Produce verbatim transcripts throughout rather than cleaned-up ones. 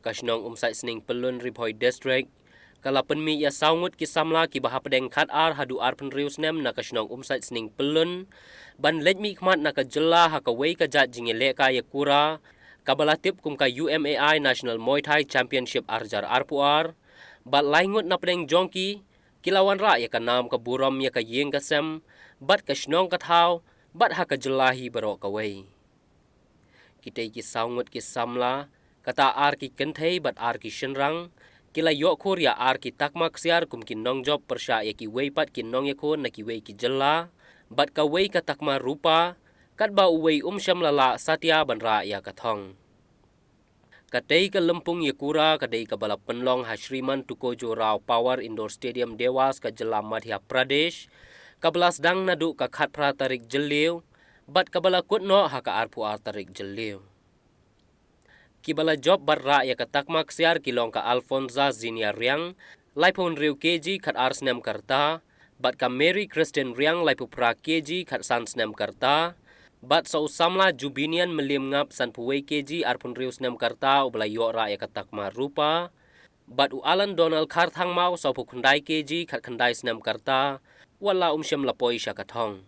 Ka shnong Umsait Sning Pyllun, Ri Bhoi District, ka la pynmih ïa saw ngut ki samla kiba hapdeng khat ar haduh arphew hynriew snem na ka shnong Umsait Sning Pyllun ban leit mih khmat na ka jylla ha kawei ka jait jingïalehkai ïakura kaba la tip kum ka U M A I National Muay Thai Championship ar hajar arphew ar, bad lai ngut na pdeng jong ki ki la wanrah ïa ka nam ka burom ïa ka ïing ka sem bad ka shnong ka thaw bad ha ka jylla hi baroh kawei. Kitei ki saw ngut ki samla, kata ar ki kynthei bad ar ki shynrang, ki la ïoh khur ïa ar ki takma ksiar kum ki nongjop pyrshah ïa kiwei pat ki nongïakhun na kiwei ki jylla, bad kawei ka takma rupa, katba uwei um shym la lah satia ban rah ïa ka thong. Katei ka lympung ïakura ka dei kaba la pynlong ha Shriman Tukojo Rao Power Indoor Stadium, Dewas, ka jylla Madhya Pradesh, kaba la sdang naduh ka khatphra tarik Jylliew bad kaba la kut noh ha ka arphew ar tarik Jylliew. Kiba la jop bad rah ïa ka takma ksiar ki long ka Alfonza Zinia Riang, laiphew hynriew kg, khat ar snem ka rta, bad ka Mary Christine Riang, laiphew phra kg, khat san snem ka rta, bad sa u samla Jubinian Mylliem Ngap, sanphew wei kg, arphew hynriew snem ka rta, uba la ïoh rah ïa ka takma rupa, bad u Alan Donald Kharthangmaw, sawphew khyndai kg, khat khyndai snem ka rta, wat la um shym la poi sha ka thong.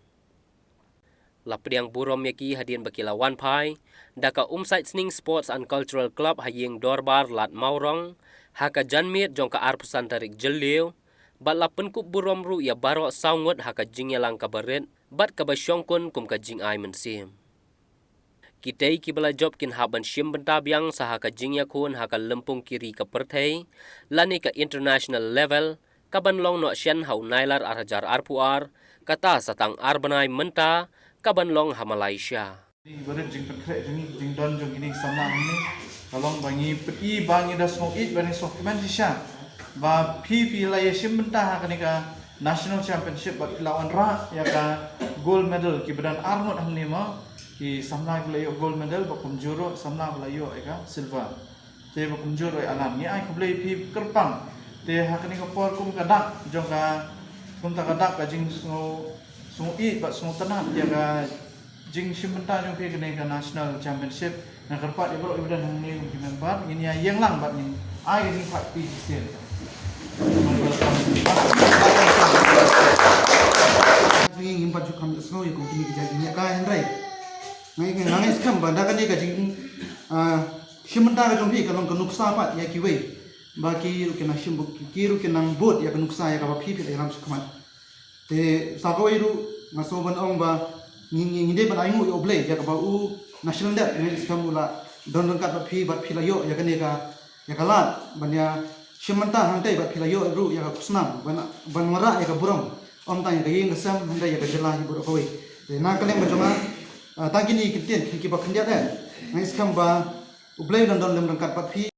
La pdiang burom ïa ki hadien ba ki la wan phai da ka Umsait Sning Sports and Cultural Club ha ïing dorbar Lad Mawrong ha ka janmiet jong ka arphew san tarik Jylliew, bad la pynkup burom ruh ïa baroh saw ngut ha ka jingïalang kaba rit bad kaba shongkun kum ka jingai mynsiem. Kitei kiba la jop kin hap ban shim bynta biang sa ha ka jingïakhun ha ka lympung ki ri ka pyrthei lane ka international level, kaban long noh shen ha u Nailar ar hajar arphew ar, kata sa tang ar bnai mynta, kaban long ha Malaysia. Ni barit jingpynkhreh jong ngi, jingdon jong kine ki samla hangne ka long ba ngi pyni ba ngi da sngewieit bad ngi sngewkmen shisha ba phi, phi la ïashim bynta ha kane ka National Championship bad phi la wanrah ïa ka gold medal. Kiba don ar ngut hangne mo ki samla ki la ïoh gold medal, ba kumjuh ruh samla ba la ïoh ïa ka silver. Te ba kumjuh ruh ïa Alan. Ngi ai khublei phi kyrpang. Te ha kane ka por kum ka dak jong ka, kumta ka dak ka jingsngew, sngewieit bad sngewtynnat ïa ka jingshim bynta jong phi kane ka National Championship. Nga kyrpad ïa baroh kiba don hangne kum ki member, ngin ïa ïeng lang bad ngin ai ka jingkyrpad phi shisien. Ngi ngim pat ju kham sngew ïa kum kine ki jait jingïalehkai hynrei nga, nga, nga ngeit skhem ba da kane ka jing, ah, shim bynta ka jong phi ka long ka nuksa pat ïa kiwei, ba ki ruh kin nang shim, ki ruh kin nang bud ïa ka nuksa ïa kaba phi phi la ïalam shakhmat. Te sa kawei ruh nga sngew ban ong ba ngi, ngi, ngi dei ban ainguh ïa U Blei ïa kaba u National Dep, nga ngeit skhem u la don ryngkat bad phi bad phi la ïoh ïa kane ka, ïa ka lad ban ïa shim bynta hangtei bad phi la ïoh ruh ïa ka khusnam ban, ban wanrah ïa ka burom, ym tang ïa ka ïing ka sem hynrei ïa ka jylla hi baroh kawei. Te na ka liang ka jong nga, ah, tang kine ki ktien kiba khyndiat eh, nga ngeit skhem ba U Blei u dang don lem ryngkat bad phi.